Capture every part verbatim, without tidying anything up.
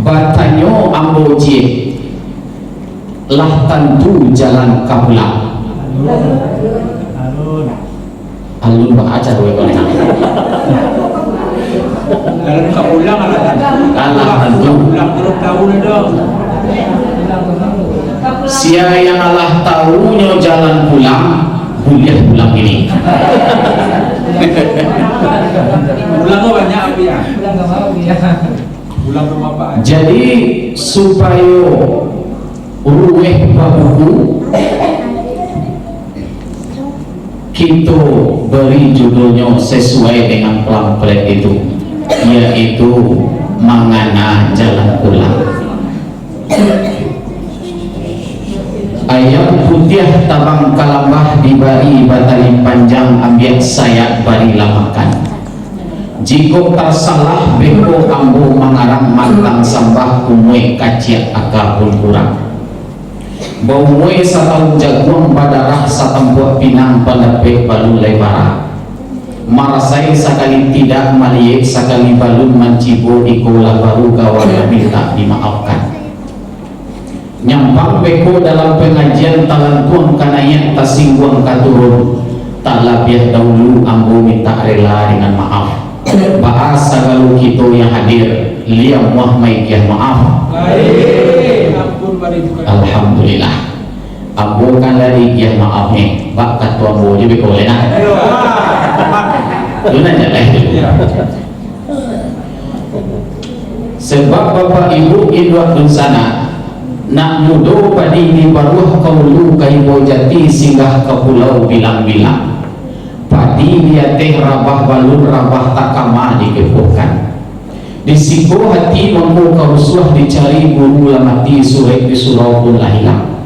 Batanyo ambo ciek, lah tantu jalan ka pulang? Alun baaja weh kau nak. Jalan ka pulang, alah tantu. Alah tantu. Pulang terus tahu lah dong. Sia yang alah tahunyo jalan pulang, buliah pulang kini. Pulang tu banyak api ya. Jadi, supayo ruweh babuku, kito bari judulnyo sasuai dengan pamflet itu, yaitu Mangana Jalan Pulang. Ayam putiah tabang ka lambah, dibari batali panjang, ambiak sayak bari lah makan. Jikok tasalah beko ambo mangarang, mantang sambah umua kaciak aka pun kurang. Baumua satahun jaguang, badarah satampuak pinang, pandapek balun lai bara. Marasai sakali tidak, maliek sakali balun, mancibo iko lah baru, kawan mintak dimaafkan. Nyampang beko dalam pangajian, talantuang ka naiak, tasingguang ka turun. Tak labiah dahulu ambo mintak rela dengan maaf. Baa sagalo kito yang hadir, liamuah maigiah maaf? Baik, ampun bari bukan. Alhamdulillah. Ambo kan lah diigiah maaf ni, bak kato ambo je beko lai nah. Tu nan jaleh tu. Sebab Bapak Ibu induak dunsanak, nak mudo padi di baruah, ka ulu ka himbo jati, singgah ka pulau bilang-bilang. Padi di ateh rabah balun, rabah takama dikepohkan. Di siko hati mangko ka rusuah, dicari guru lah mati, surek di surau pun lah hilang.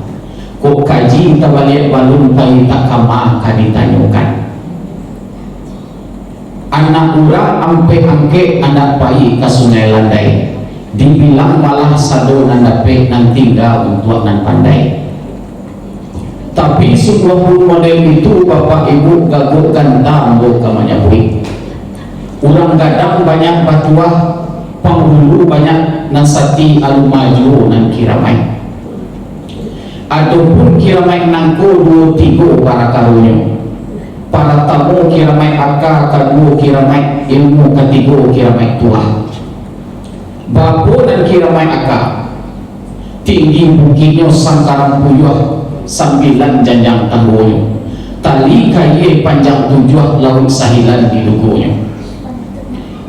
Kok kaji tabaliak balun, pai takama ka ditanyokan. Anak urang ampek angkek, andak pai ka Sungai Landai. Dibilang malah sado nan dapek, nan tingga untuak nan pandai. Tapi sungguah pun model itu, Bapak Ibu, gagok ganta ambo ka manyabuik. Urang gadang banyak batuah, panghulu banyak nan sati, alun ma juo nan kiramaik. Adopun kiramaik nangko duo tigo parakaronyo. Paratamo kiramaik aka, kaduo kiramaik ilmu, katigo kiramaik tuah. Baa nan kiramaik aka? Tinggi bukiknyo sangkaran puyuah, sambilan janjang tanggonyo. Tali kaia panjang tujuah, lauik sahilan di dugonyo.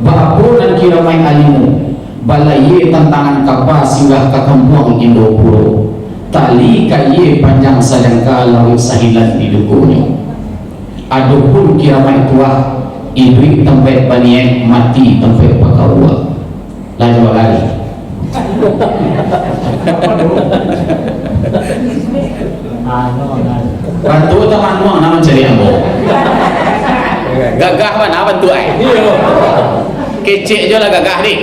Baa nan kiramaik alimu? Balayia tantangan kapa, singgah ka kampuang Indopuro. Tali kaia panjang sajangka, lauik sahilan di dugonyo. Adopun kiramaik tuah, iduik tampaik baniaik, mati tampaik bakaua. Lah juo lai. Bantuak tu manuang nan mancari ambo. Gagah bana bantuak ai. Kecek jo lah gagah ni.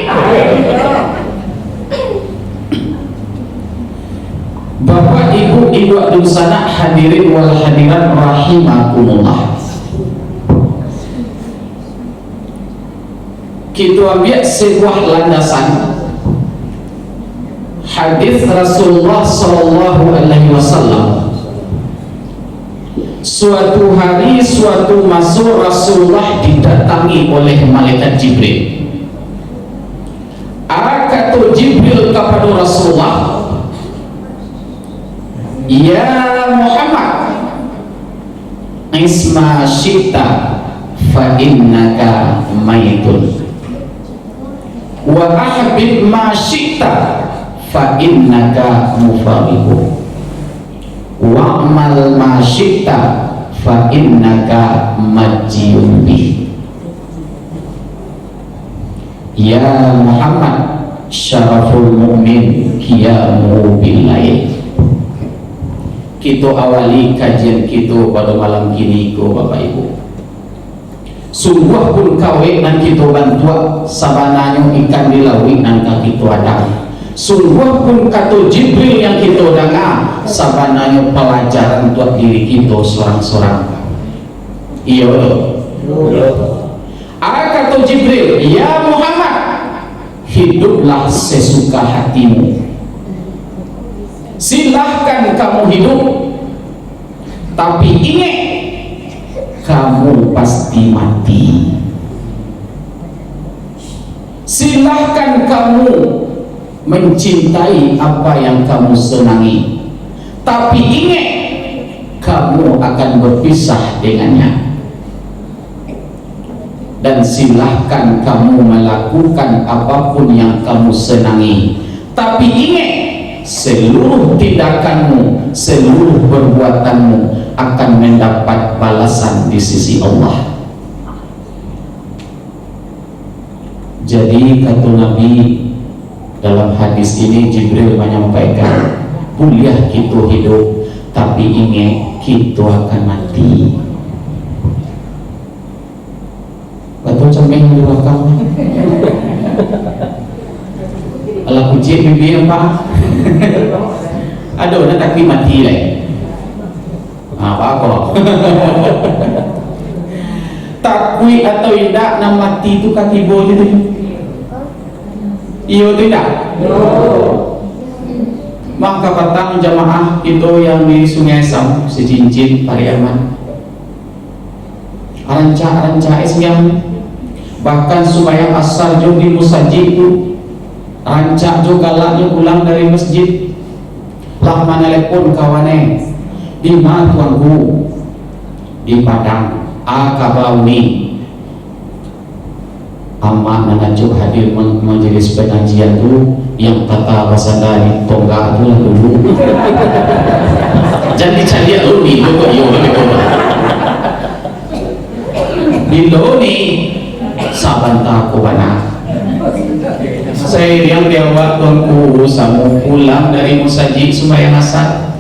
Bapak, Ibu, induak dunsanak, hadirin wal hadirat rahimakumullah. Kito ambiak sabuah landasan hadis Rasulullah sallallahu alaihi wasallam. Suatu hari, suatu maso, Rasulullah didatangi oleh malaikat Jibril. A, kato Jibril kapado Rasulullah, "Ya Muhammad, isma syi'ta fa innaka maitun. Wa ahbib ma syi'ta fa innaka mufariqu. Wa'mal ma syi'ta fa innaka majziyun bih." Ya Muhammad, syaraful mukmin qiyamuhu bil lail. Kito awali kajian kito pado malam kini ko, Bapak Ibu. Sungguah pun kawek nan kito bantuak, sabananyo ikan di lauik nan ka kito adang. Sungguah pun kato Jibril yang kito danga, sabananyo palajaran untuak diri kito sorang-sorang. Iyo, doh. A, kato Jibril, "Ya Muhammad, Hiduplah sesuka hatimu. Silahkan kamu hidup, tapi ingek, kamu pasti mati. Silahkan kamu mencintai apa yang kamu senangi, tapi ingek, kamu akan berpisah dengannya. Dan silahkan kamu melakukan apapun yang kamu senangi, tapi ingek, seluruh tindakanmu, seluruh perbuatanmu akan mendapat balasan di sisi Allah. Jadi, kata Nabi, dalam hadis ini Jibril menyampaikan, buliah kito hidup, tapi ingek, kito akan mati. Batua cameh di balakang. Alah kuciak bibia, Pak. Ado nan takuik mati lai. Ha, apa-apa. Takuik atau indak, nan mati tu ka tibo je tu. Iyo tu indak? Mangka patang jamaah kito yang di Sungai Asam, Sicincin, Pariaman. Rancak-rancak es yang bahkan sumbayang asar jo di musajik tu, rancak jo galaknyo pulang dari masjid. Lah manalepon kawan e, "Di ma tuanku?" "Di Padang." "A kaba uni?" Amak nan acok hadir ma-, majelis pangajian tu, yang tata basanda di tonggak tu lah dulu. Jan dicaliak lo ni, lo kok iyo, lo kok. Bilo ni, sabanta ko bana. Sairiang di awak tuanku samo pulang dari musajik sumbayang asar.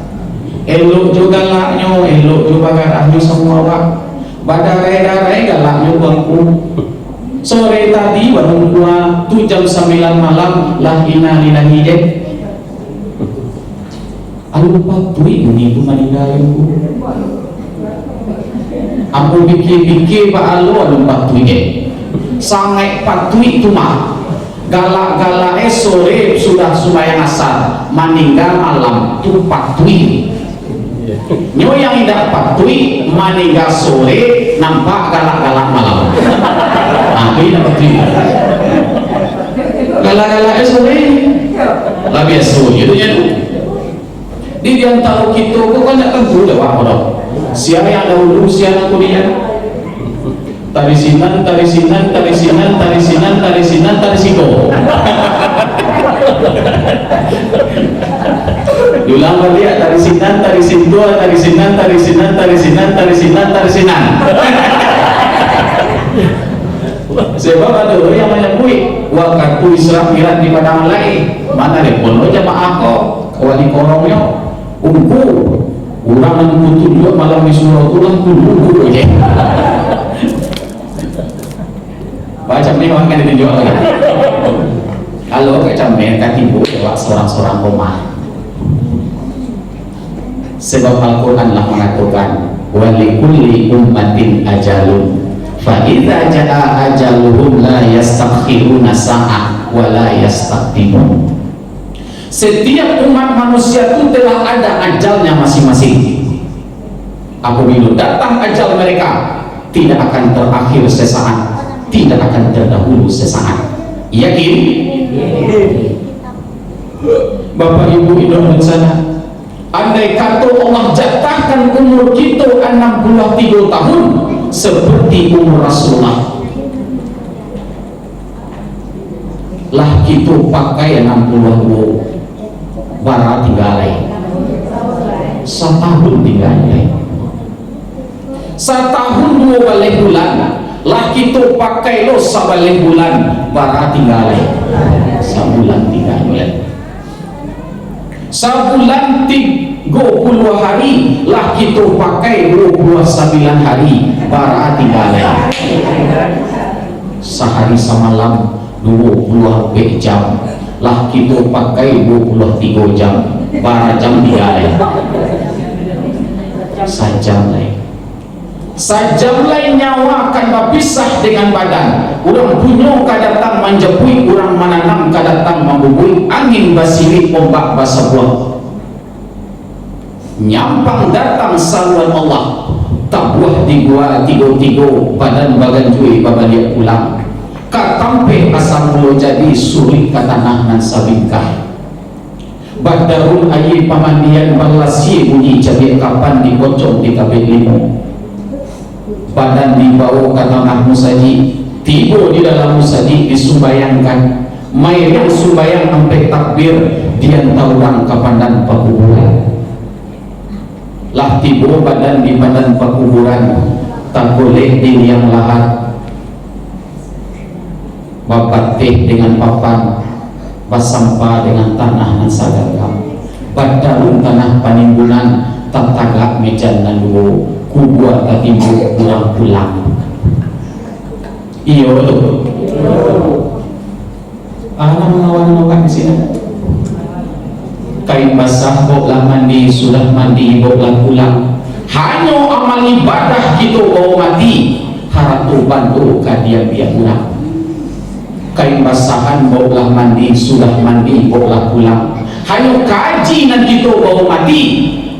Elok jo galaknyo, elok jo bagarahnyo samo awak. Badarai-darai galaknyo tuanku. Sore tadi baru kua tu jam sambilan malam lah innalillahi je. Alun patuik bunyi tu maningga tu. Ambo pikia-pikia ba alo alun patuik eh. Sangaik patuik tu mah. Galak-galak eh sore sudah sumbayang asar, maningga malam tu patuik. Nyo yang indak patuik, maningga sore nampak galak-galak malam. Nah, tu indak patuik. Galak-galak eh sore. Lah biaso je tu nyo tu. Di, di antaro kito ko kan ndak tantu dek wak ko doh. Sia yang dahulu, sia nan kudian. Tari sinan, tari sinan, tari sinan, tari sinan, tari sinan, tari siko. Diulang baliak, tari sinan, tari sintua, tari sinan, tari sinan, tari sinan, tari sinan, tari sinan. Sebab ado yang manyabuik, wakatu Isra Mi'raj di Padang Alai, manalepon lo jamaah ko, ka wali korongnyo, "Ungku, urang nan kutunjuak malam di surau tu lah dulu, ungku je." Macam ni mah kan ditunjuak lagi. Kalau macam ni, ka tibo awak sorang-sorang rumah. Sebab Al-Quran lah mangatokan, "Wa likulli ummatin ajalun, fa idza jaa ajaluhum la yastakhiruna sa'ah wa la yastaqdimun." Setiap umat manusia tu telah ada ajalnya masing-masing. Apabila datang ajal mereka, tidak akan terakhir sesaat, tidak akan terdahulu sesaat. Yakin? Bapak Ibu, indak bencana. Andai kato Allah jatahkan umur kito anam puluah tigo tahun seperti umur Rasulullah, lah kito pakai anam puluah duo, bara tingga lai? Satahun tingga lai. Satahun duo baleh bulan, lah kito pakai lo sabaleh bulan, bara tingga lai? Sabulan tingga lai. Sabulan tigo puluah hari, lah kito pakai duo puluah sambilan hari, bara tingga lai? Sahari samalam duo puluah ampek jam, lah kito pakai duo puluah tigo jam, bara jam tingga lai? Sajam lai. Sajam lai nyawa kan bapisah dengan badan. Urang punyo ka datang manjapuik, urang mananam ka datang mambubuik, angin basirik, ombak basabuang. Nyampang datang saruan Allah, tabuah di gua tigo-tigo, badan baganjua babaliak pulang. Ka tampek asal mulo jadi, suruik ka tanah nan sabingkah. Badarun aia pamandian, balasia bunyi cabiak kapan, dikocong di kabek limo. Badan dibawo ka tangah musajik, tibo di dalam musajik disumbayangkan. Mairiang sumbayang ampek takbir, dianta urang ka pandan pakuburan. Lah tibo badan di pandan pakuburan, tagolek di liang lahat, babateh dengan papan, basampa dengan tanah nan saganggam, badarun tanah panimbunan, tatagak mejan nan duo, kubua tatimbuk urang pulang. Iyo tu. Anak mangawan awak di siko. Kain basah, boklah mandi, sudah mandi, boklah pulang. Hanyo amal ibadah kito bawo mati, harato bando ka diambiak urang. Kain basahan, boklah mandi, sudah mandi, boklah pulang. Hanyo kaji nan kito bawo mati,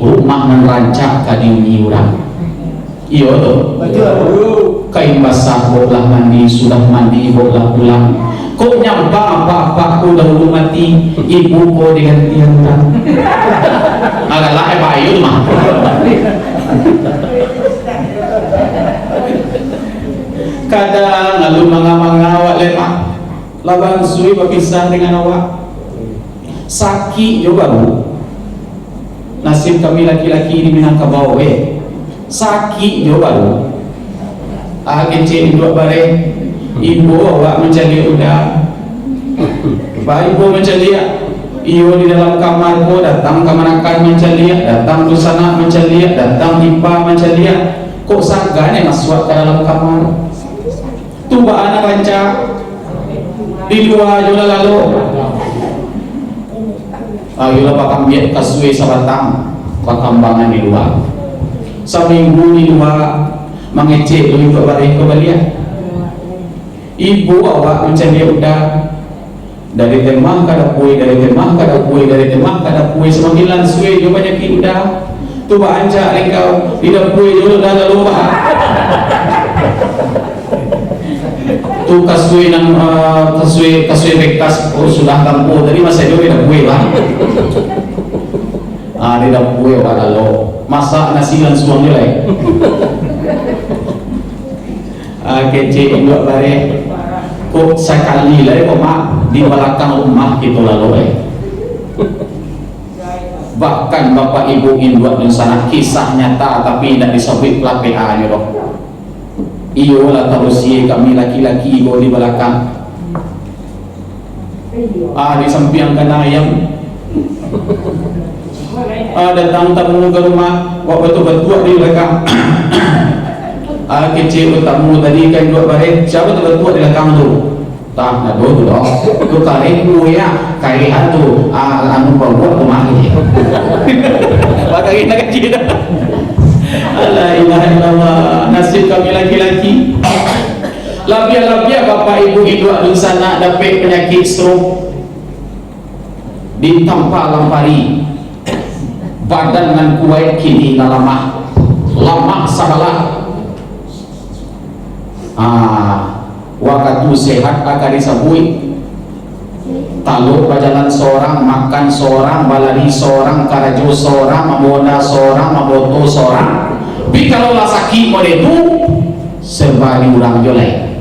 rumah nan rancak ka diuni urang. Iyo tu. Batua. Kain basah, boklah mandi, sudah mandi, boklah pulang. Kok nyampang apak-apak ko dahulu mati, ibu ko digantian urang. Agak lah, eh, bayu tu mah. Kadang alun manga-manga awak lai, Mak. Lah bansui bapisah dengan awak. Sakik jo baru. Nasib kami laki-laki di Minangkabau, eh. Sakik jo baru. Ah, kecek induak bareh. Ibo awak mancaliak uda. Ba ibo mancaliak. Iyo di dalam kamar ko, datang kamanakan mancaliak, datang dunsanak mancaliak, datang ipa mancaliak. Kok sagan eh masuak ka dalam kamar? Tu baa nan rancak? Di lua jo lah lalo. Ayolah bakambiak kasua sabatang, bakambangan di lua. Saminggu di lua, mangecek dulu induak bareh ko baliak. Ibo awak mancaliak uda. Dari temah ka dapua, dari temah ka dapua, dari temah ka dapua, samakin lansua jo panyakik uda. Tu baa rancak dek kau, di dapua jo lah lalo baa. Tu kasua nan, ah, kasua, kasua bekas, oh, sudah kampuang tadi, masih ado di dapua, bah. Ah, di dapua lah lalo. Masak nasi lansuang jo lai. Ah, kecek induak bareh. Kok sakali lai ko, Mak, di balakang rumah kito lalo, eh. Bahkan bapak ibu induak dunsanak, kisah nyata tapi indak disabuik lapeh-anyo doh. Iyolah, tarusia kami laki-laki ko di balakang. Ah, di sampiang kana ayam. Ah, datang tamu ka rumah, wak batuak-batuak di balakang. Ah, kecek tamu tadi ka induak bareh, sia tu batuak di balakang tu? Tah, nado tu doh. Tu kareh kue ya, kareh tu, ah, anu pabuak tu mah. Pakareh nak kecil dah. La ilaha illallah, nasib kami laki-laki. Labiah-labiah bapak ibu induak dunsanak dapek panyakik stroke. Ditampa lampari, badan nan kuaik kini lah lamah, lamah sabalah. Ah, wakatu sehat ka disabuik, talok bajalan sorang, makan sorang, balari sorang, karajo sorang, mambawa onda sorang, mambawa oto sorang. Tapi kalau lah sakik model tu, serba di urang jo lai.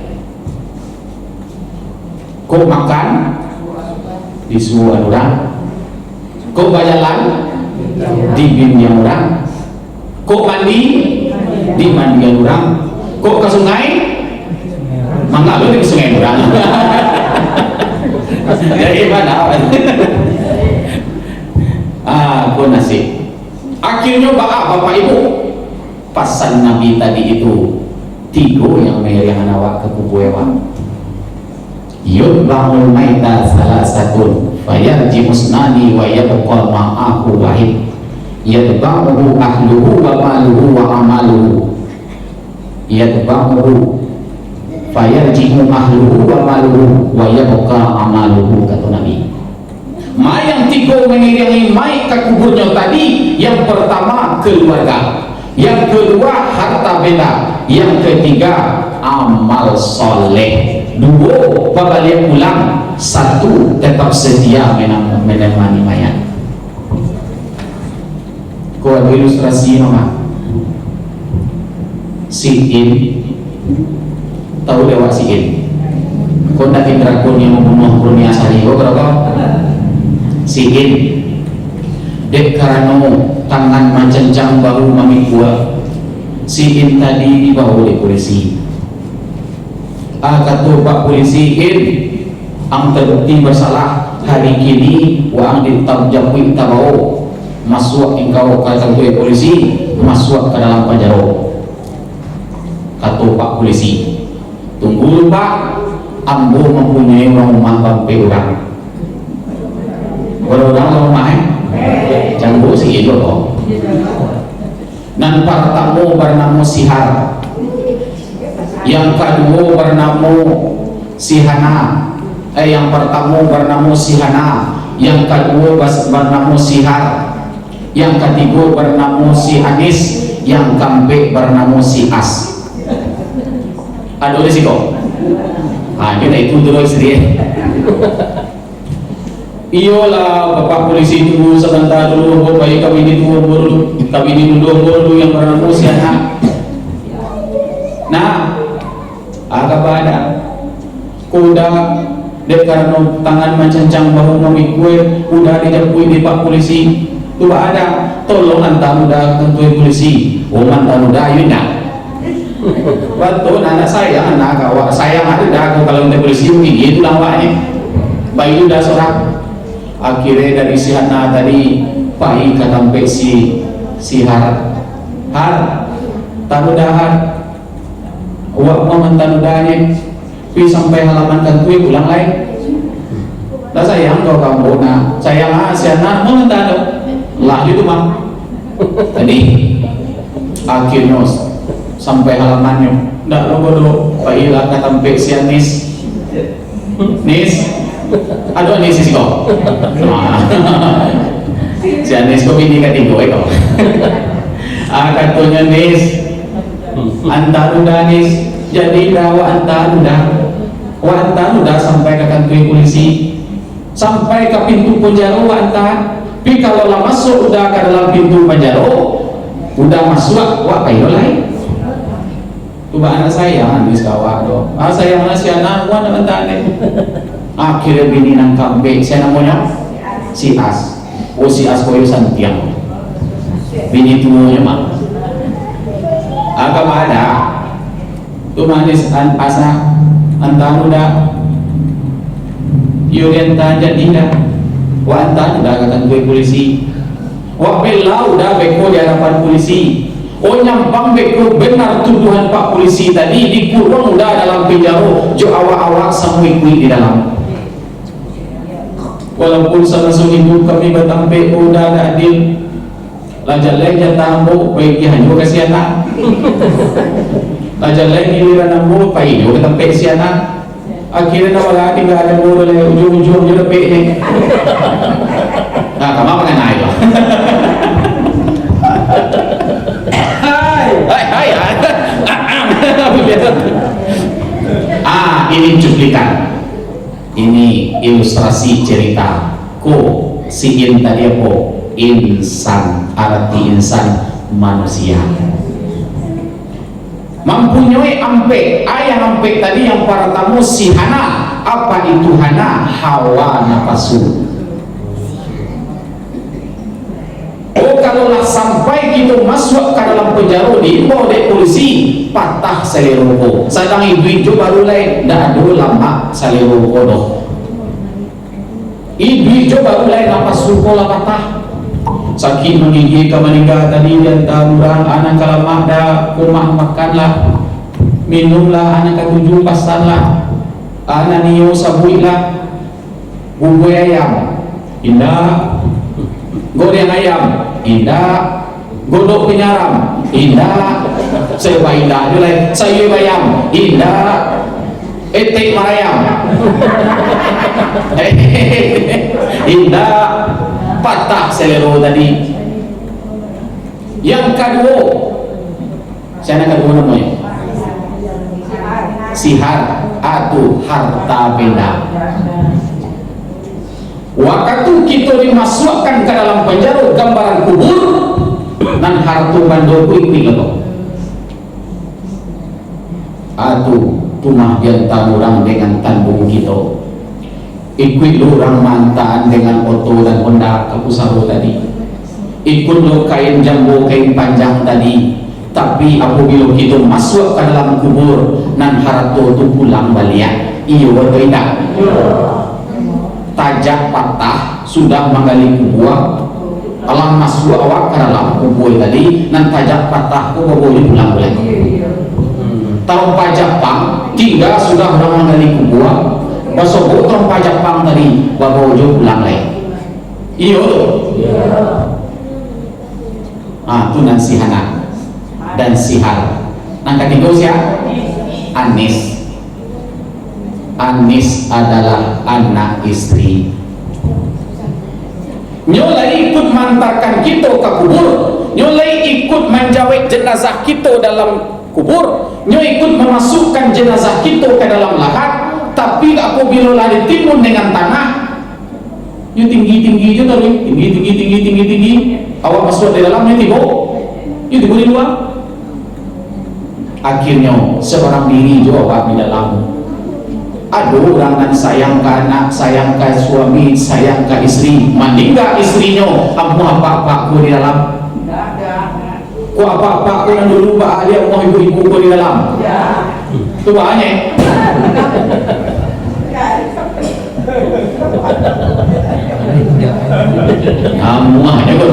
Kok makan, disuruahan urang. Kok bajalan, dibimbiang urang. Kok mandi, dimandian urang. Kok ka sungai, mangalo di sungai urang. Jadi mana? Ah, ko nasib. Akhirnyo baa, Bapak Ibu? Pasan Nabi tadi itu, tigo yang mairiangan awak ka kubua awak. Yutba'ul maita salasatun, fayarji'u isnani wa yabqa ma'ahu wahid. Yatba'uhu ahluhu wa maluhu wa amaluhu. Yatba'uhu fayarji'u ahluhu wa maluhu wa yabqa amaluhu, kato Nabi. Mayang tigo mangiriangi mayik ka kuburnyo tadi, yang pertama keluarga, yang kedua harta benda, yang ketiga amal soleh. Duo babaliak pulang, satu tetap setia menam-, menemani mayat. Ko ado ilustrasi mah. Si In, tahu dek awak si In? Ko ndak Indra Kun yang mambunuah Kurnia Sari ko, karajo si In. Dek karano tangan mancancang bahu mamikua, si In tadi dibawo dek pulisi. Ah, kato Pak Pulisi, "In, ang tabukti basalah. Hari kini waang dijapuik tabawo. Masuak engkau ka kantua pulisi, masuak ka dalam panjaro." Kato Pak Pulisi, "Tunggu lu, Pak, ambo mampunyoi urang rumah bampek urang." Bara urang urang rumah, eh? Cangguh si In lo. Nan partamo barnamo Sihar, yang kaduo barnamo Sihana, eh, yang partamo barnamo Sihana, yang kaduo bas-, barnamo Sihar, yang katigo barnamo Si Anis, yang kaampek barnamo Si As. Ado di siko. Ah, nyo dah itu tu istri, eh. Iyolah, Bapak Pulisi, tunggu sabanta dulu, ambo pai ka bini tuo ambo dulu, ka bini mudo ambo dulu yang barnamo Sihana. Nah, agak bada. Ko uda, dek karano tangan mancancang bahu mamikua, uda dijapuik dek Pak Pulisi. Tu bada, tolong anta uda ka kantua pulisi. Oh, anta uda, ayo ndak? Batua, nak sayang, nak ka awak. Sayang ado dah, kalau minta polisi, gigi tu lah awaknyo. Pai tu dah sorang. Akhirnyo dari si Hana tadi, pai ka tampek si, si Har. Har, tanu dah, Har. Awak mah mantanu dah ni. Pi sampai halaman kantua pulang lai. Lah sayang kau ka ambo, nah. Sayang ah, si Hana, mau minta tu. Lah, itu mah. Tadi, akhirnyo sampai halamannyo. Ndak lo bodoh, pailah ka tampek si Anis. Nis, aduh, Anis siko. Ah. Si Anis ko bini katigo, eh, ko. Ah, katonyo, Nis, anta uda, Nis. Jadi dah, wak anta uda. Wak anta uda sampai ka kantua polisi. Sampai ka pintu panjaro wak anta. Pi kalau lah masuak uda ka dalam pintu panjaro, uda masuak, wak pailah lai. Tu bak anak sayang, Nis, ka awak tu. Ah, sayang lah si Hana, wak nak anta ni. Akhirnyo bini nan kaambek, sia namonyo? Si As. Oh, si As koyo santiang. Bini tuonyo mah. Agak ada. Tu manis an-, asa, anta uda. Iyo dianta jadi dah. Wak anta uda ka kantua polisi. Wak bela uda beko di hadapan polisi. Oh, nyampang beko benar tuduhan Pak Polisi tadi, dikuruang uda dalam penjaro, jo awak-awak samo ikuik di dalam. Walaupun samaso iduik kami batampek, uda dak adil. Lah jaleh jatah ambo, pai hanyo ka si Hana. Lah jaleh giliran ambo, pai juo ka tampek si Hana. Akhirnyo, nak bala tingga ambo tu, lai ujuang-ujuang jo dapek ni. Nah, kama panganai tu. Hai. Hai, hai, hai. Ah, ini cuplikan. Ini ilustrasi cerita. Ko, si In tadi apo? Insan, arti insan, manusia. Mampunyoi ampek, ayah ampek tadi yang partamo si Hana. Apa itu Hana? Hawa napasu. Oh, kalau lah sampai kito masuak ka dalam penjaro, diimbau dek polisi, patah salero ko. Sadang iduik jo baru lai, ndak ado lamak salero ko doh. Iduik jo baru lai, napasu ko lah patah. Sakik manggigik ka maningga tadi, dianta urang, anak ka lamak dah, ko mah makanlah, minumlah, anak katuju pasanlah, anak nio sabuiklah. Bubui ayam, indak. Goreng ayam, indak. Godok pinyaram, indak. Sayua indak jo lai, sayua bayam, indak. Etek marayam, indak. Patah selero tadi. Yang kaduo, siapa kaduo namonyo? Sihar atau harta benda. Wakatu kito dimasuakkan ka dalam panjaro gambaran kubur, nan harto bando tu ikuik lo. Atu, tumah diantaan urang dengan tanduang kito. Ikuik lo urang maantaan dengan oto dan onda ka pusaro tadi. Ikuik lo kain jambo, kain panjang tadi. Tapi, apabilo kito masuak ka dalam kubur, nan harato tu pulang baliak. Iyo atau indak? Tajak patah sudah manggali kubua, alah masuak awak ka dalam kubua tadi, nan tajak patah ko babawo jo pulang pulo. Tarompa Japang, tingga sudah urang manggali kubua, basobok tarompa Japang tadi, babawo jo pulang lai. Iyo tu. Ah, tu nan si Hana dan si Har. Nan katigo sia? Anis. Anis adalah anak istri. Nyo lai ikut maantarkan kito ka kubur, nyo lai ikut manjawek jenazah kito dalam kubur, nyo ikut mamasukkan jenazah kito ka dalam lahat, tapi apabilo lah ditimbun dengan tanah, nyo tinggi-tinggi jo tadi, tinggi, tinggi, tinggi, tinggi, tinggi, awak masuak di dalam, nyo tibo, nyo tibo di lua. Akhirnyo, saurang diri jo awak di dalam. Ado urang nan sayang ka anak, sayang ka suami, sayang ka istri, maningga istrinyo, amuah apak-apak ko di dalam. Ko apak-apak ko nan dulu baaliak amuah ibu-ibu ko di dalam. Tu banyak. Amuahnyo ko.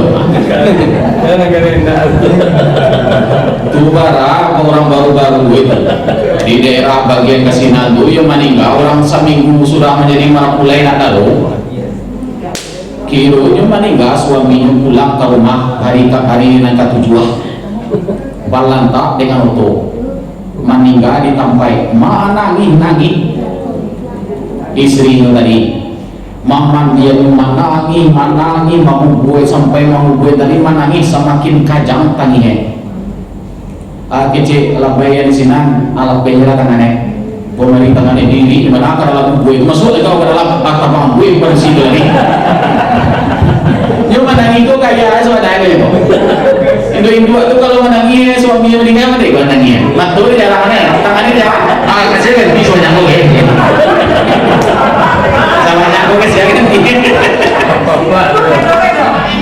Tu bara urang baru-baru itu. Di daerah bagian ka sinan tu, iyo maningga urang saminggu sudah manjadi marapulai nak tahu. Kironyo maningga suaminyo pulang ka rumah hari ka, hari nan katujuah. Balantak dengan oto. Maningga di tampaik, manangih-nangih. Istrinyo tadi, mamandiannyo manangih, manangih, mangubua, sampai mangubua tadi manangih samakin kajang tangihnyo. Ah, kecek labai yang di sinan, alah penyerah tangan eh. Pemari tangan eh diri, di mana ka dalam kubur itu, masuk lagi ka dalam, ah, tabang kubur, pada situ lagi. Nyo manangih tu kaya, eh, sabananyo. Induak-induak tu kalau manangih, eh, suami yang meninggal, nanti manangih. Mata di dalam mana? Tangan di dalam. Ah, kasih kan, bisa banyak kau, eh. Sama banyak kau, kasih kan, nanti.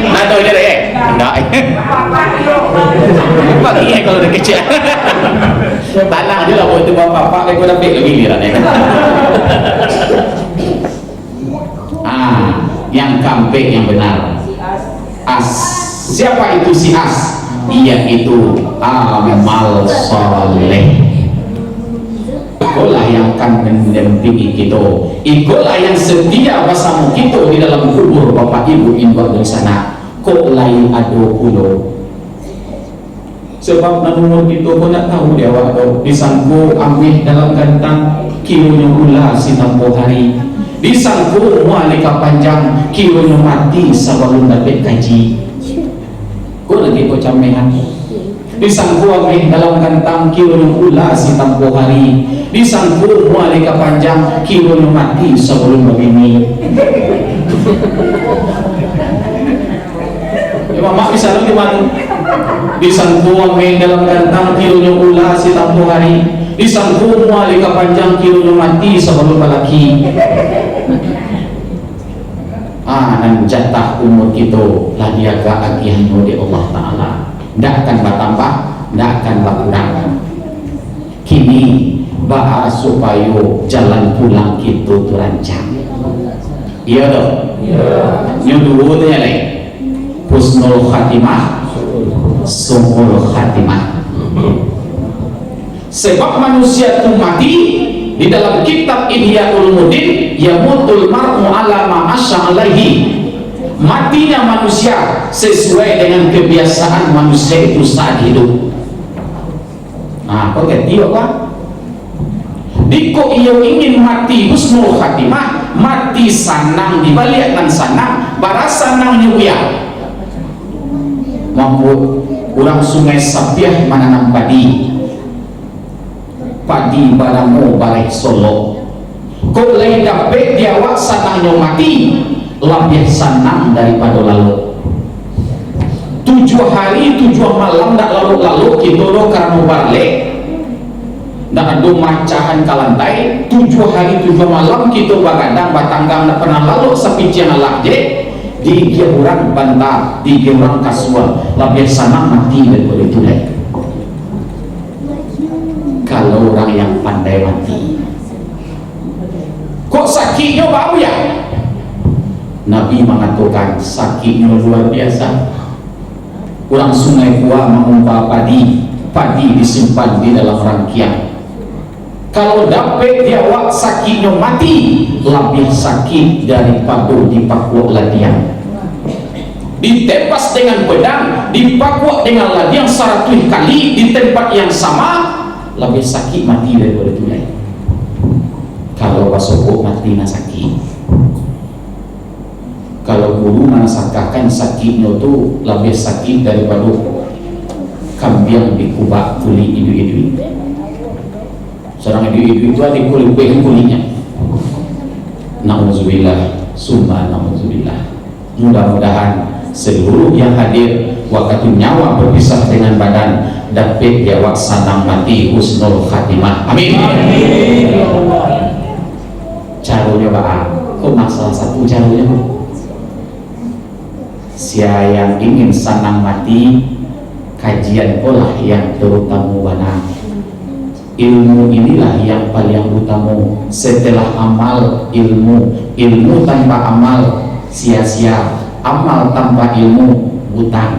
Nah, tu je deh, eh. Ndak. Pagi, eh, kalau dah kecek. Tanang je lah, buat tu bapak-bapak, eh, kau dah bek lagi ni lah, eh. Ah, yang kaampek yang benar. As. Siapa itu si As? Yaitu amal saleh. Ikolah yang akan mendampingi kito. Ikolah yang setia basamo kito di dalam kubur, Bapak Ibu, induak dunsanak. Kok lain ado pulo. Sabab nan umur kito ko ndak tahu di awak tu. Disangko ameh dalam gantang, kironyo ula si tampo hari. Disangko umua lai ka panjang, kironyo mati sabalun dapek gaji. Ko nan kito camehan. Disangko ameh dalam gantang, kironyo ula si tampo hari. Disangko umua lai ka panjang, kironyo mati sabalun babini. Ya, mamak misalnyo gimana? Disangko ameh dalam gantang, kironyo ula si tampo hari. Disangko umua lai ka panjang, kironyo mati sabalun balaki. Ah, nan jatah umur kito lah diagak agiahnyo dek Allah Ta'ala. Ndak akan batambah, ndak akan bakurang. Kini, baa supayo jalan pulang kito tu rancak? Iyo tu? Iyo. Nyo duo tu nyo lai. Husnul khatimah, su'ul khatimah. Sebab manusia tu mati, di dalam kitab Ihya Ulumuddin, "Yamutul mar'u ala ma asya alaihi." Matinya manusia sesuai dengan kebiasaan manusia itu saat hidup. Ah, kau ganti apa? Dikok iyo ingin mati husnul khatimah, mati sanang, dibaliak nan sanang, bara sanangnyo, Buya. Mambuek urang Sungai Sapiah mananam padi. Padi banamo bareh solok. Kok lai dapek di awak sanangnyo mati, labiah sanang daripado lalok. Tujuah hari, tujuah malam ndak lalok-lalok kito doh karano baralek. Ndak ado macahan ka lantai, tujuah hari, tujuah malam kito bagadang, batanggang, ndak pernah lalok sapiciang alah je. Diigiah urang banta, diigiah urang kasua, labiah sanang mati daripado itu lai. Kalau urang yang pandai mati, kok sakiknyo baa, Buya? Nabi mangatokan, sakiknyo luar biasa. Urang Sungai Kua mangumpa padi, padi disimpan di dalam rangkiang. Kalau dapek di awak sakiknyo mati, labiah sakik daripado dipakuak ladiang. Ditebas dengan pedang, dipakuak dengan ladiang saratuih kali di tempat yang sama, labiah sakik mati daripado tu lai. Kalau basokok mati nan sakik. Kalau guru manasakahkan sakiknyo tu labiah sakik daripado kambiang dikubak kulik iduik-iduik. Surang iduik-iduik tu ado kulik, kuliknyo. Nauzubillah, summa nauzubillah. Mudah-mudahan seluruh yang hadir, wakatu nyawa berpisah dengan badan, dapek di awak sanang mati, husnul khatimah. Amin. Caronyo baa? Kok masalah satu caronyo? Sia yang ingin sanang mati, kajian ko lah yang terutamo bana. Ilmu inilah yang paling utamo. Setelah amal, ilmu. Ilmu tanpa amal, sia-sia. Amal tanpa ilmu, buta.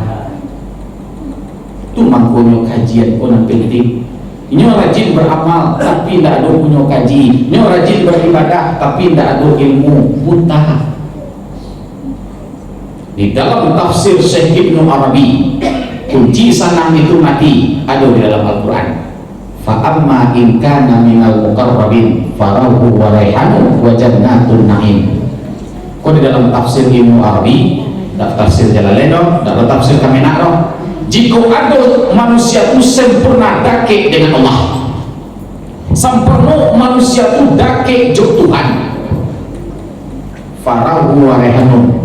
Tu mangkonyo kajian ko nan penting. Inyo rajin baramal, tapi indak ado punyo kaji. Inyo rajin baribadah, tapi indak ado ilmu, buta. Di dalam tafsir Syekh Ibnu Arabi, kunci sanang itu mati, ado di dalam Al-Quran. "Fa amma in kana minal muqarrabin, farauhu wa raihanun wa jannatun na'im." Ko di dalam tafsir Ibnu Arabi, dak tafsir Jalalain doh, dak ado tafsir Kamenak doh. Jikok ado manusia tu sempurna dakek dengan Allah, samparno manusia tu dakek jo Tuhan, farauhu wa raihanun.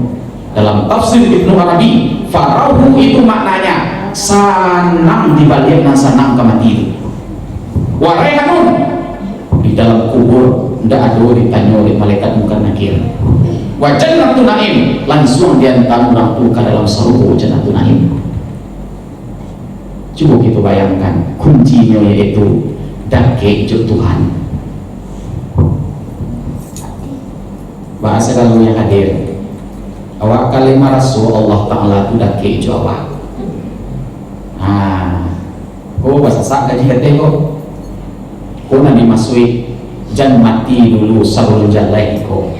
Dalam tafsir Ibnu Arabi, farauhu itu maknanya sanang di baliak nan sanang ka mati tu. Wa raihanun, di dalam kubur ndak ado ditanyo dek malaikat Mungkar Nakir. Wa jannatu na'im, lansuang diantaan urang tu ka dalam sarugo Jannatu Na'im. Cubo kito bayangkan, kuncinyo yaitu dakek jo Tuhan. Baa sagalo yang hadir, awak ka lai maraso Allah Ta'ala tu dakek jo awak. Ha, ko basasak kaji kateh ko. Ko nan dimasuik, jan mati dulu sabalun jaleh ko.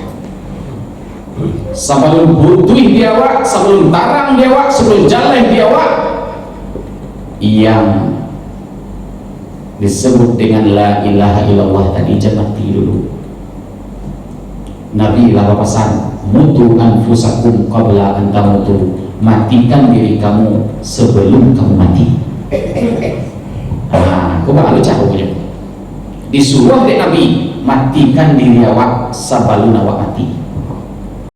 Sabalun putuih di awak, sabalun tarang di awak, sabalun jaleh di awak, yang disebut dengan la ilaha illallah tadi, jan mati dulu. Nabi lah bapasan, "Mutu anfusakum qabla an tamutu." Matikan diri kamu sebelum kamu mati. Nah, ko baa caronyo? Disuruah dek Nabi, matikan diri awak sabalun awak mati.